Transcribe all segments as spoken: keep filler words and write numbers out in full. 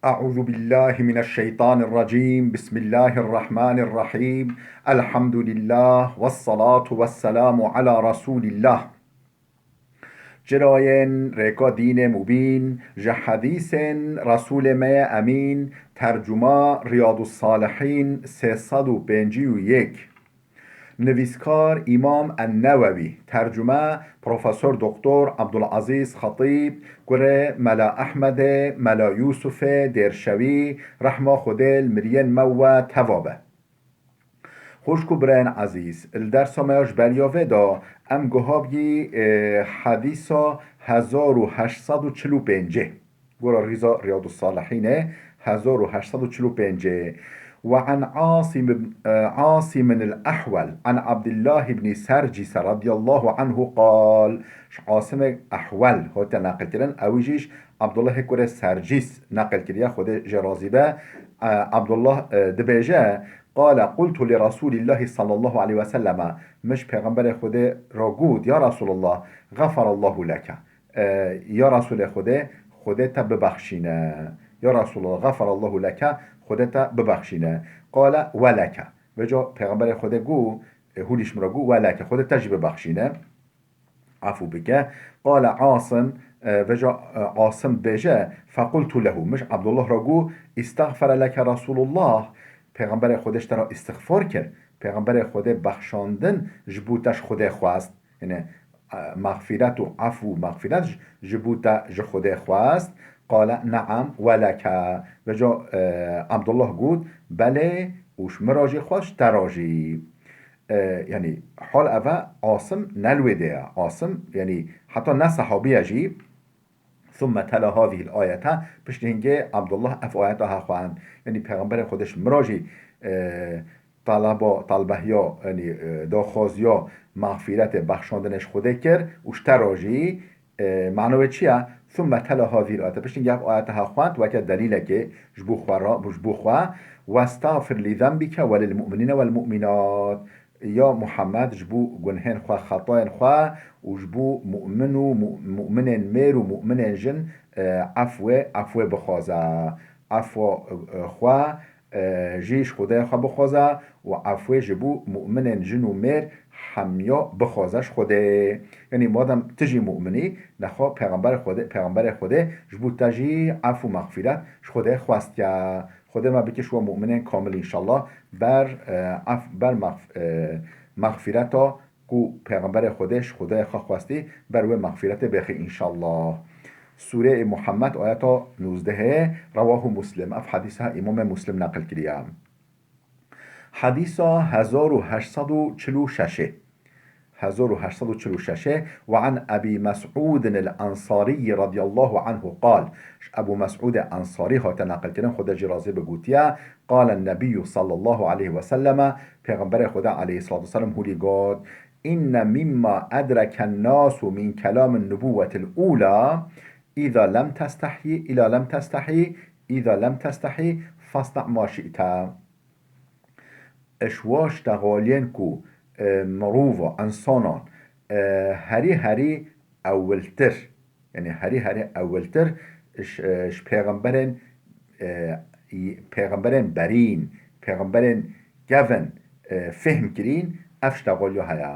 أعوذ بالله من الشيطان الرجيم. بسم الله الرحمن الرحيم. الحمد لله والصلاة والسلام على رسول الله. Cirayên rêka dînê mubîn, ji hedîsên Resûlê me ye Emîn, tercuma Riyadus Salihîn sê sed û pêncî û yek. Nivîskar Îmam En-Newewî, tercume Profesor Doktor Abdulazîz Xetîb, kurê Mela Ehmedê, Mela Yûsufê Dêrşewî, rehma Xwedê li miriyên me we teva be. Xwişk û birayên ezîz, li dersa me ya ji beriya vê de em guha bî, e, hedîsa hezar û heşt sed û çil û pêncê. Gora rîza Riyadus Salihînê, hezar û heşt sed û çil û pêncê. Ve an Asim, e, Asim el-Ehwel, an Abdullah ibn Sercîs radiyallahu anhu qal, ji Asimê Ehwel hate neqilkirin, ew jî ji Abdullahê kurê Sercîs neqil kiriye, Xwedê jê razî be. E, Abdullah, e, dibêje, qale qultu li Resûlîllahî sallallahu aleyhi ve selleme, min ji Pêxemberê Xwedê re got, ya Resûlullah, xeferallahu leke. E, ya Resûlê Xwedê, Xwedê te bibexşîne. Ya Resûlullah, xeferallahu leke, Xwedê te bibexşîne. Qale we leke. Vêca Pêxemberê Xwedê got, e, hûlî ji min re got, we leke, Xwedê te jî bibexşîne. Efû bike. Qale Asim, e, vêca, e, Asim dibêje, fequltu lehu, min ji Abdullah re got, îstexfere leke Resûlullah, Pêxemberê Xwedê ji te re îstixfar kir, Pêxemberê Xwedê bexşandin ji bo te ji Xwedê xwest. Yanî, e, mexfîret û efû mexfîret ji, ji bo te ji Xwedê xwest. Qale, neam, we leke. Vêca, e, Abdullah got, belê, û ji min re jî xwest, ji te re jî. E, yanî, hal ev e, Asim ne li wê de ye. Asim, yanî, heta ne sehabî ye jî. Thumme tela hazihil ayete, piştî hingê Abdullah ev ayeta ha xwend. Yanî, Pêxemberê Xwedê ji min re jî, e, talaba, talbehiya, yanî, e, daxwaziya mexfîretê, bexşandinê ji Xwedê kir û ji te re jî, e, mano wê çi ye? Thumme tela hazihil ayete. Piştî hingê ev ayeta ha xwend, weke delîlekê ji bo xwe re, ji bo xwe. Westexfir li zembike we lil mu'minîne wel mu'minat. Ya Muhammed, ji bo gunhên xwe, xetayên xwe û ji bo mu'min û mu-, mu'minên mêr û mu'minên jin, e, efwê, efwê bixwaze. Efwa, e, xwe, e, jî ji Xwedê xwe bixwaze û efwê ji bo mu'minên jin û mêr hemiya bixwaze ji Xwedê. Yanî madem tu jî mu'min î, nexwe Pêxemberê Xwedê, Pêxemberê Xwedê ji bo te jî ef û mexfîret ji Xwedê xwestiye. Xwedê me bike ji we mu'minên kamil înşallah. Ber, e, ef, ber mexf-, e, mexfîreta ku Pêxemberê Xwedê ji Xwedê xwe xwestî, ber wê mexfîretê bêxî înşallah. Sûreyê Muhammed ayeta nûzdehê, rewahu Muslim. Ev hedîsa Îmamê Muslim neqil kiriye. Hedîsa hezar û heşt sed û çil û şeş ê. Hezar û heşt sed û çil û şeş ê. Ve an Ebî Mes'ûdin el-Ensarî radiyallahu anhu qal. Ji Ebû Mes'ûdê Ensarî hate neqilkirin, Xwedê jî razî be, gotiye, qale Nebiyyu sallallahu aleyhi ve selleme, Pêxemberê Xwedê aleyhissalatu vesselam hûlî got, inne mimma edreken nasu min kelamin nubuwetil ula, îza lem testehî, îza lem testehî, îza lem testehî, fasna ma şi'te. Ji wa ştexaliyên ku, e, mirova, însanan, e, herî herî ewiltir, yanî herî herî ewiltir ji, e, ji pêxemberên, e, y-, pêxemberên berîn, pêxemberên kevin, e, fêhm kirîn, ev ştexaliya heye.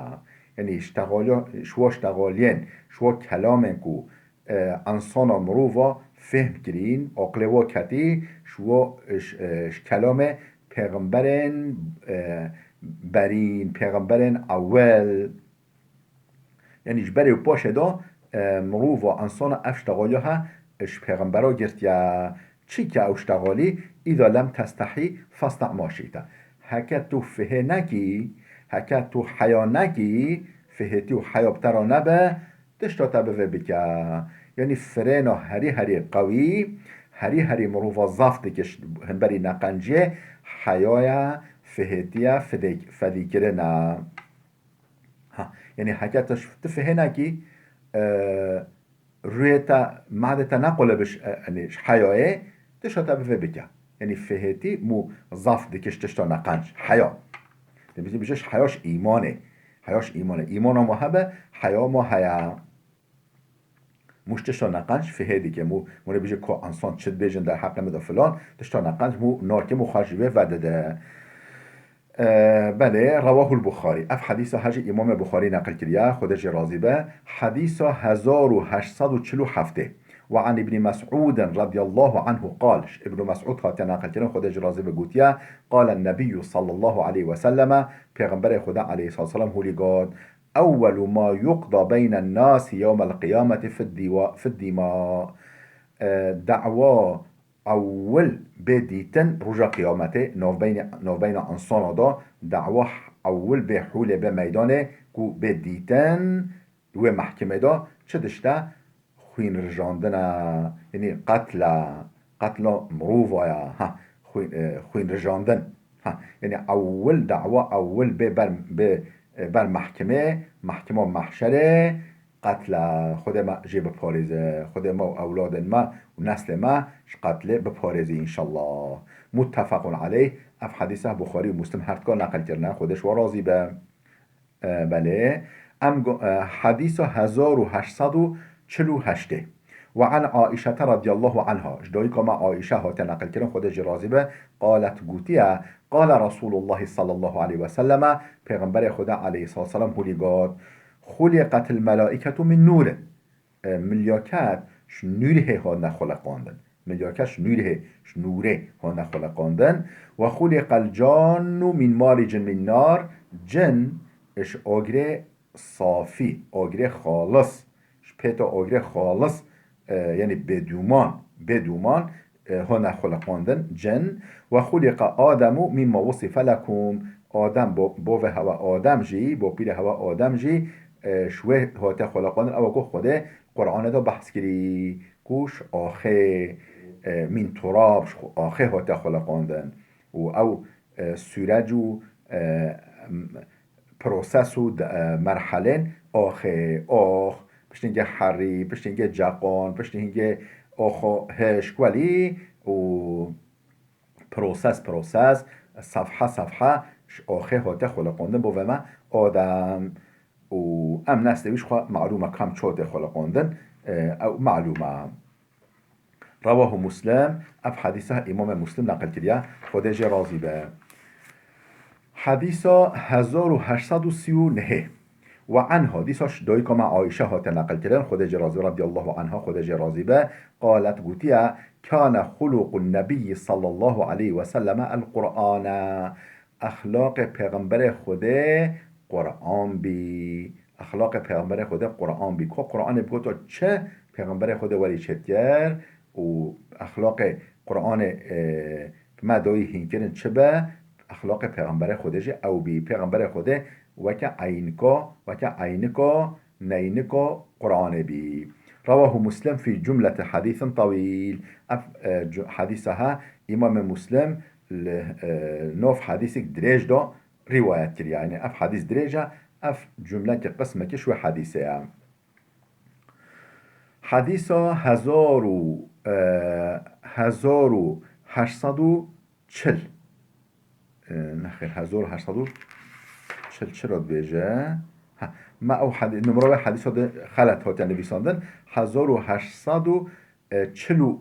Yanî ştexaliya, ji wa ştexaliyên, ji wa kelamên ku e, însana mirova fêhm kirîn, aqilê wa ketî, ji wa, ji, e, ji kelamê pêxemberên, e, berîn, pêxemberên ewil. Yanî ji berê û paşê de, e, mirova, însana ev ştexaliya he ji pêxembera girtiye. Çi ke ew ştexalî, îza lem testehî fasna ma şîte. Heke tu fihê nekî, heke tu heya nekî, fihêtî û heya bi te re nebe, tişta te bi vê bike. Yanî firêna herî herî qewî, herî herî mirova zaf dike ji hemberî neqenciyê, heya ye, fihêtî ye, fidê-, fedîkirin e. Ha, yanî heke tu, tu fihê nekî, e, rûyê te, madê te neqole bi ji, e, yanî ji heyayê, tişta te bi vê bike. Yanî fihêtî mû zaf dike ji tişta neqenc. Heya. Dibêjin, bêje ji heya ji îmanê. Heya ji îmanê. Îmana ma hebe, heya ma heye. Mû ji tişta neqenc fihê dike. Mû, mû nebêje ku insan çi dibêjin derheqê min de filan, tişta neqenc mû nakim û xwe ji vê vedide. E, belê, rewahul Buxarî. Ev hedîsa her jî Îmamê Buxarî neqil kiriye, Xwedê jê razî be. Hedîsa hezar û heşt sed û çil û heftê. Ve an Îbnî Mes'ûdin radiyallahu anhu qal. Ji Îbnû Mes'ûd hatiye neqil kirin, Xwedê jê razî be, gotiye, Qalen Nebiyyû sallallahu aleyhi ve selleme, Pêxemberê Xwedê aleyhissalatu vesselam hûlî got, Ewwelu ma yuqda beynen nasi yewmel qiyameti fid diwa-, fid dima. E, dawa ewil bê dîtin roja qiyametê, navbeyne-, navbeyna insana da dawa ewil bê hûlê bê meydanê ku bê dîtin wê mehkimê da çi dişte? Xwîn rijandin e, yanî qetl e, qetla mirova ye, ha, xwîn, e, xwîn rijandin. Ha, yanî ewil dawa ewil bê ber, bê, e, ber mehkimê, mehkima mehşerê, qetl e, Xwedê me jê biparêze, Xwedê me û ewladên me û neslê me ji qetlê biparêzî înşallah. Muttefaqun aleyh, ev hedîsa Buxarî û Muslim her dika neqil kirine, Xwedê ji wan razî be. E, belê. Em go-, e, hedîsa hezar û heşt sed û çil û heştê. Ve an Aîşete radiyallahu anha. Ji dayika me Aîşe hate neqil kirin, Xwedê jê razî be, qalet gotiye, Qale Resulullah sallallahu aleyhi ve selleme, Pêxemberê Xwedê aleyhissalatu vesselam hûlî got, Xuliqetil melaîketu min nûrin. E, milyaket ji nûrê hatine xuliqandin. Milyaket ji nûrê, ji nûrê hatine xuliqandin. Ve xuliqel cannu min maricin min nar, cin ji agirê safî, agirê xalis, ji pêta agirê xalis, e, yanî bêdûman, bêdûman, e, hatine xuliqandin, cin. Ve xuliqa Ademu mimma wusife lekum. Adem, bo-, bovê hewe Adem jî, bopîrê hewe Adem jî, e, ji wê hate xuliqandin, ew ku Xwedê Qur'anê de behs kirî, ku ji axê, e, min turab, ji axê hate xuliqandin. Û ew, e, sûrec û, e, m-, proses û de-, e, merhelên axê, ax, piştî hingê herî, piştî hingê ceqan, piştî hingê axa hişk welî û proses, proses, sefhe, sefhe ji axê hate xuliqandin, bovê me Adem û em neslê wî ji xwe malûm e kam çi hate xuliqandin, e, ew malûm e. Rewahu Muslim, ev hedîsa Îmamê Muslim neqil kiriye, Xwedê jê razî be. Hedîsa hezar û heşt sed û sî û nehê. Ve anha, dîsa ji dayika me Aîşe hate neqil kirin, Xwedê jê razî be, radiyallahu anha, Xwedê jê razî be, qalet gotiye, Kâne xuluqun nebiyyi sallallahu aleyhi ve selleme el Qur'ane. Exlaqê Pêxemberê Xwedê Qur'an bî. Exlaqê Pêxemberê Xwedê Qur'an bî. Ku Qur'anê bigota çi, Pêxemberê Xwedê werî çêtir û exlaqê Qur'anê, e, me doyî hînkirin çi be, exlaqê Pêxemberê Xwedê jî ew bî. Pêxemberê Xwedê weke eynika, weke eynika, neynika Qur'anê bî. Rewahu Muslim fî cumleti hedîsin tewîl. Ev, e, cu-, hedîsa he Îmamê Muslim li, e, nav hedîsek dirêj de rîwayet kiriye. Yanî ev hedîs dirêj e, ev cumleke qismeke ji wê hedîsê ye. Hedîsa hezar û, e, hezar û heşt sed û çil. E, nexêr, hezar û heşt sed û çil çira dibêje? Ha, me ew hedi-, numra wê hedîsa de xelet hatiye nivîsandin. Hezar û heşt sed û çil û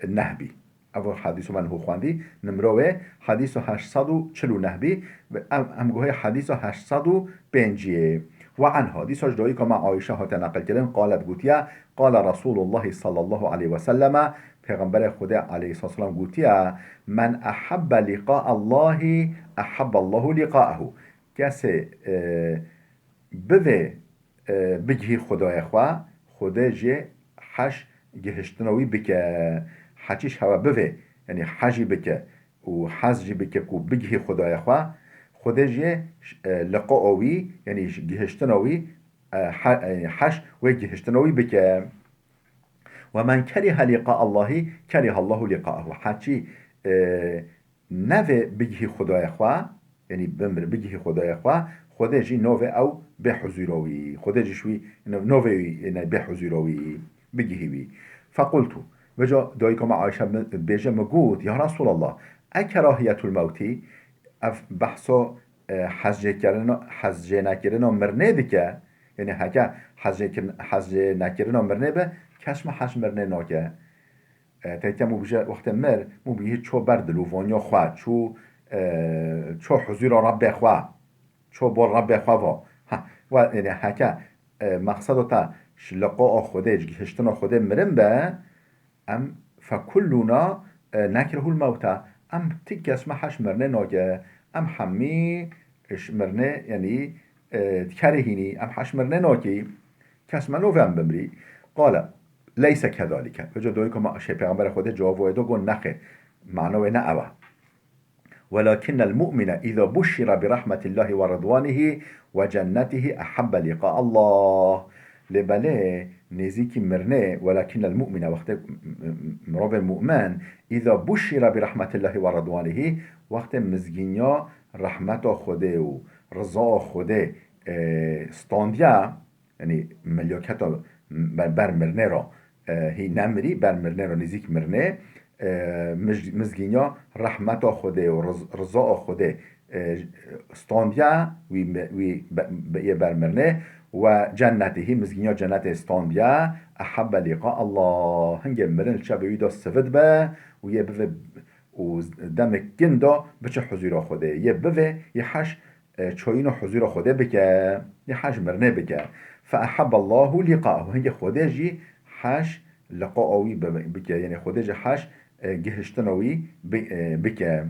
neh bî. Ev hedîso me niho xwendî, nimra wê hedîso heşt sed û çil û neh bî. Em, em guhê hedîso heşt sed û pêncî yê. Ve anha, dîsa ji dayika me Ayşe hate neqil kirin, qalet gotiye, Qale Resulullah sallallahu aleyhi ve selleme, Pêxemberê Xwedê aleyhisselam gotiye, Men ahabbe liqa Allahi ahabbe Allahu liqa'ehu. Kesê, e, bivê, e, bigihî Xwedayê xwe, Xwedê jê heş gihiştina wî bike. Heçî ji hewe bivê, yanî hejî bike û hez jî bike ku bigihî Xwedayê xwe, Xwedê jê, e, liqaa wî, yanî ji gihiştina wî, e, he-, e, heş wê gihiştina wî bike. Ve men kerihe liqa Allahi, kerihe Allahu liqa'ehu. Heçî, e, nevê bigihî Xwedayê xwe, yanî bimir bigihî Xwedayê xwe, Xwedê jî novê ew bê huzûra wî. Xwedê jî ji wî, no-, novê wî, yine bê huzûra wî, bigihî wî. Fequltu, vêca dayika me Ayşe mi, bêje, min got, Ya Resulallah, e kerahiyetul mewtî, ev behsa, e, hezjêkirina, hezjênekirina mirinê dike, Yanî heke hezjêkirin-, hezjênekirina mirinê be, Kes me heş mirinê nake. E, te ke mû bije wextê mir, mû bihî ço ber dil û vanya xwe, çû, e, ço huzûra Rabbê xwe, ço bor Rabbê xwe va. Ha, we, yani heke, e, mexsedo te ji liqaa Xwedê, ji gihiştina Xwedê mirin be, em fekulluna, e, nekrehul mewta. Em ti kes me heş mirinê nake. Em hemî ji mirinê, yani, e, dikerihînî, em heş mirinê nakî. Kes me nove em bimrî. Qale, leyse kezalike. Veca doyî ku ma şey Peygamberê Xwedê cevabê do got nexêr. Mana wê ne ew e. Welakinnel mu'mine iza buşşira bi rahmetillahi ve ridwanihi ve cennetihi ehabbe liqa Allah. Lê belê nêzîkî mirnê, welakinnel mu'mine, wextê m-, m-, mirovê mu'min, iza buşşira bi rahmetillahi ve ridwanihi, wextê mizgîniya rehmeta Xwedê û riza Xwedê, e, standiya, yani milyaketa ber, ber mirnê re, e, hî nemirî, ber mirnê re nêzîk mirnê, e, mij-, mizgîniya rehmeta Xwedê û riz-, riza Xwedê, e, standiya wî me-, wî be-, be-, yê ber mirnê we cennetê hî mizgîniya cennetê standiya ehabbe liqa Allah. Hingê mirin li çavê wî de sivit be û yê bive û demek kin de biçe huzûra Xwedê. Yê bive, yê heş e, çoyîno huzûra Xwedê bike, yê heş mirinê bike. Fe ehabballahu liqa'ahu. Hingê Xwedê jî heş liqaa wî bi-, bike. Yani Xwedê jî heş, e, gihiştina wî bi-, e, bike.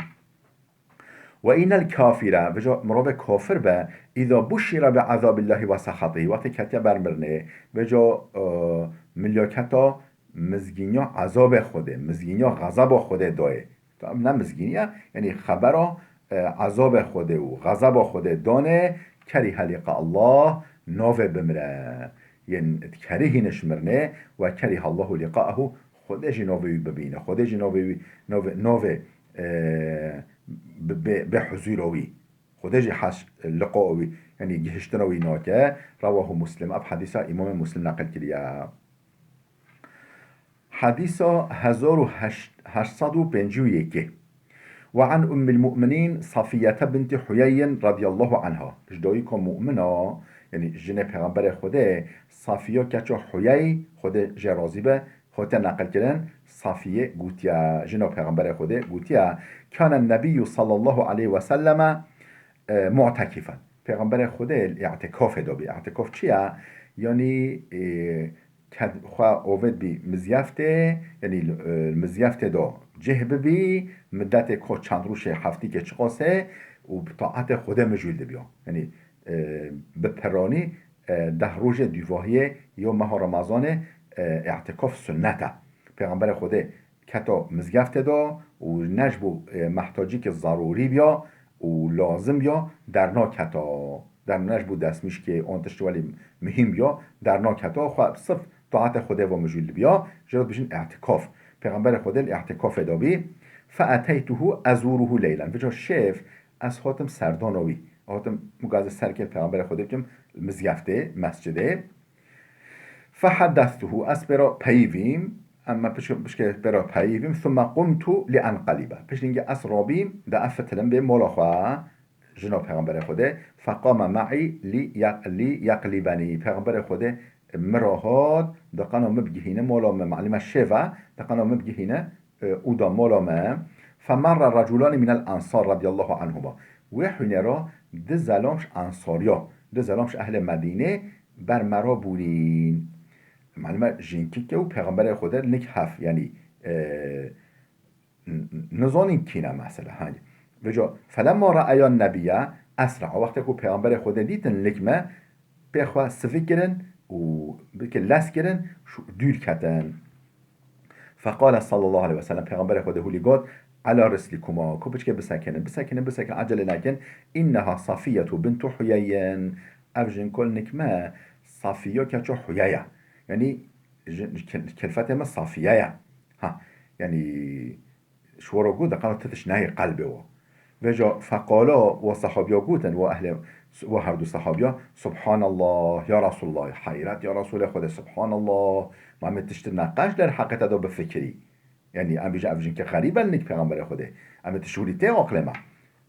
Ve innel kafire, veca mirovê kafir be, iza buşşira bi azabillahi ve sahatihi. Wextê ketiye ber mirinê, veca, e, milyaketa mizgîniya ezabê Xwedê, mizgîniya xezaba Xwedê dayê. Tam ne mizgîniya, yani xebera, e, ezabê Xwedê û xezaba Xwedê dane, kerihe liqa Allah, nave bimire. Yên kerihîne ji mirinê ve kerihe Allahu liqa'ahu, Xwedê jî navê wî bibîne. Xwedê jî navê wî, navê, navê, e, bi, bi, bi huzûra wî. Xwedê jî heş liqa wî, yani gihiştina wî nake. Rewahu Muslim. Ev hedîsa Îmamê Muslim neqil kiriye. Hedîsa hezar û heşt sed û pêncî û yekê. Ve an Ummil Mu'minîn Safiyete binti Huyeyyin radiyallahu anha. Ji dayika mu'mina, yani jinê Peygamberê Xwedê, Safiya keça Huyey, Xwedê jê razî be, hate neqil kirin, Safiye gotiye, jina Peygamberê Xwedê gotiye, Kâne Nebiyyu sallallahu aleyhi ve selleme, e, mu'tekifen. Peygamberê Xwedê î'tikafê de bî. Î'tikaf çi ye? Yani, e, ked-, xwe ovid bî mizyeftê, yani, e, mizyeftê de cih bibî, middetê ko çend rojê heftîkê çiqasê û bi taetê Xwedê mijûl dibiya. Yani, e, bi piranî, e, deh rojê dûvahiyê yo meha Remezanê, e, î'tikaf sunnet e. Peygamberê Xwedê keta mizgeftê de û ne ji bo, e, mehtacîkê zerûrî biya û lazim biya dernaketa. Der ne ji bo destmîşkê an tişt welî muhîm biya, dernaketa xwe sif taetê Xwedê ve mijûl dibiya, jê re dibêjin î'tikaf. Pêxemberê Xwedê li î'tikafê de bî. Fe eteytuhu ezûruhu leylen. Vêca şev ez hatim serdana wî. Hatim mugazê serkê Pêxemberê Xwedê bikim li mizgeftê, mescidê. Fehedestuhu, ez pê re peyivîm, em me pişk-, pişkê pê re peyivîm, thumme qumtu li enqelibe. Piştî hingê ez rabîm, de ez fitilim bê mola xwe, jina Pêxemberê Xwedê, feqame me'î li ye-, li yeqlibenî. Pêxemberê Xwedê min re hat, de qena min bigihîne mola me, malûm e şev e, de qena min bigihîne, e, û da mola me. Femerre reculani minel ensar radiyallahu anhuma. Wê hûnê re du zelam ji ensariya, du zelam ji ehlê Medînê ber me re bûnîn. Malûm e jinkike û Pêxemberê Xwedê nik hev, yanî, e, n-, n-, nizanîn kî ne mesela, hanî. Vêca, felemma re'eyan nebiyye esra. Wextê ku Pêxemberê Xwedê dîtin nik me, pê xwe sivik kirin û bike lez kirin, şû-, dûr ketin. Feqale sallallahu aleyhi ve sellem, Pêxemberê Xwedê hûlî got, "Ela rislikuma, ku piçkê bisekinin, bisekinin, bisekinin, acele nekin. İnneha Safiyetu bintu Huyeyyin." Ev jin kol nik me, Safiye keça Huyeye. Yani, jin, kel-, kelfetê me Safiye ye. Ha, yani, ji we re got, de qena ti tişt neyê qelbê we. Vêca feqala we sahabiya gotin, we ehlê, we her du sahabiya, "Subhanallah, ya Resulallah, heyret ya Resulê Xwedê, Subhanallah, ma em ê tiştê neqeş der heqê te de bifikirî." Yani, em bêjin, ev jinkê xerîb e li nik Pêxemberê Xwedê. Em ê tişt hûrî tê aqlê me.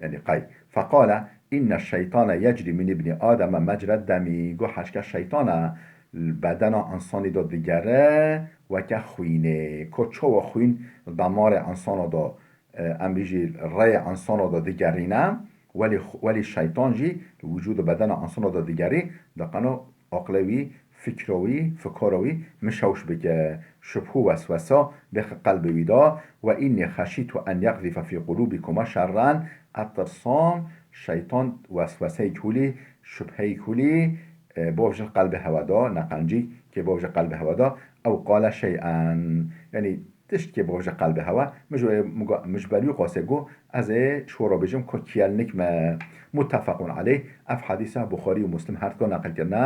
Yani, qey. Feqale, "İnne şeytane yecrî min ibni Ademe mecred demî." Got, heşke şeytan e, li bedena însanî de digere weke xwînê. Ko çawa xwîn li damarê însana de, e, em bêjî rêyê însana de digerîne, welî xw-, welî şeytan jî li wicûd û bedena însana de digerî, diqeno aqilê wî, fikra wî, fikara wî mişewş bike, şubhû weswesa bêxe qelbê wî de, "Ve înnî xeşîtu en yeqzîfe fî qulûbîkuma şerran", ez tirsam şeytan wesweseyek hûlî, şubheyek hûlî, e, bavêje qelbê hewe de, neqencî kê bavêje qelbê hewe de, "ew qale şey'en", yanî tişt kê bavêje qelbê hewe, min ji wê, min go-, min ji ber wî qasê got, ez ê ji we re bêjim ku kiyel nikme. Muttefequn aleyh, ev hedîsa Buxarî û Muslim her dika neqil kirine,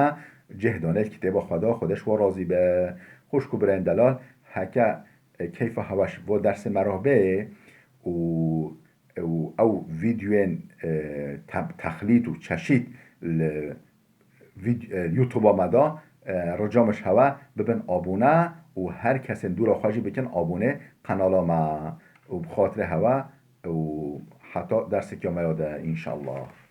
cih dane li kitêba xwe de, Xwedê ji we razî be. Xwişk û birayên delal, heke, e, keyfa hewe ji bo dersê me re bê û, û ew vîdeoyên, e, te-, texlît û çeşît li vîd-, e, YouTube-a me de, e, rica min ji hewe bibin abone û her kesên dûra xwe jî bikin abone qenala me û bi xatirê hewe û heta derseke me ya de înşallah.